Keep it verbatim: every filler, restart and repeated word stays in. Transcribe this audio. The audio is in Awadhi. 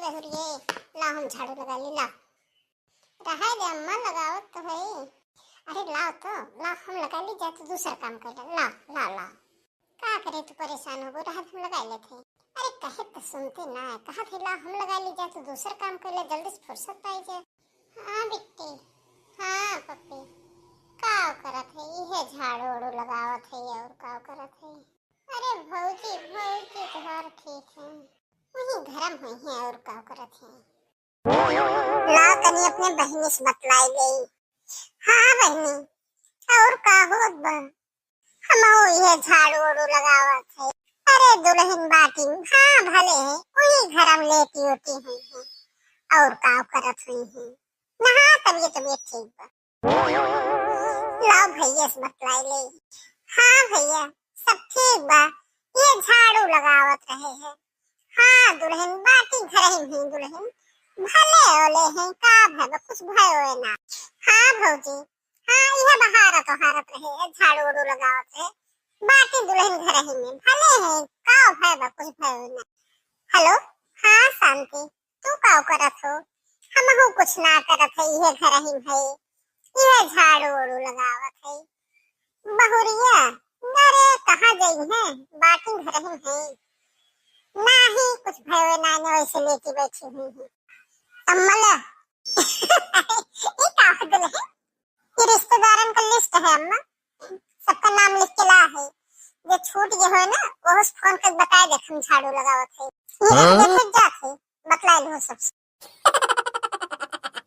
बहुरिये, ला हम झाड़ू लगा ली, ला। रहे दे अम्मा, लगावत तो है। अरे लाओ तो, ला हम लगा ली, जा तू दूसर काम कर ले, ला, ला, ला। का करे तू परेशान होबो, रहे दे हम लगा लेत है। अरे कहे तो सुनते ना, कहा थे ला हम लगा ली, जा तू दूसर काम कर ले, जल्दी से फुर्सत पाई जाए। हाँ बिट्टी, हाँ पप्पी, का करत है, इहे झाड़ू उड़ू लगावत है और का करत है। अरे भौजी, भौजी तोहार ठीक है, वही गरम हुई है और का करत है। ला तनी अपने बहिनी से बतलाई गई। हाँ बहिनी, और का होत बा? हम इहे झाड़ू उड़ू लगावत है। अरे दुल्हन बाटी, हाँ भले है, वही गरम लेटी उटी हुई है और का करत हुई है। नहा तबियत तबियत ठीक बा। लाओ भैया से बतलाई ले। हाँ भैया, सब ठीक बा, ये झाड़ू लगावत रहे हैं। हाँ दुल्हन, बाटी घर ही नहीं दुल्हन, भले ओले हैं, का भय बा, कुछ भय होए ना। हाँ भौजी, हाँ इहे बहारत ओहारत रहे हैं, झाड़ू उड़ू लगावत रहे, बाटी दुल्हन घर ही में, भले हैं, का भय बा, कुछ भय होए ना। हेलो, हाँ शांति, तू का करत हो? हमहू कुछ ना करत है, इहे घर ही है, इहे झाड़ू उड़ू लगावत है। बहुरिया, अरे कहाँ जाई है, बाटी घर ही है। नाही कुछ भय ना, वैसे लेटी बैठी हुई है। अम्मा ला, ये का हो गल है? ये रिश्तेदारन का लिस्ट है अम्मा, सबका नाम लिख के ला है। जे छूट गए हो ना, वो फोन कर बताए देख, हम झाड़ू लगावत है। ये हाँ? देख जात है, बतला लो सब।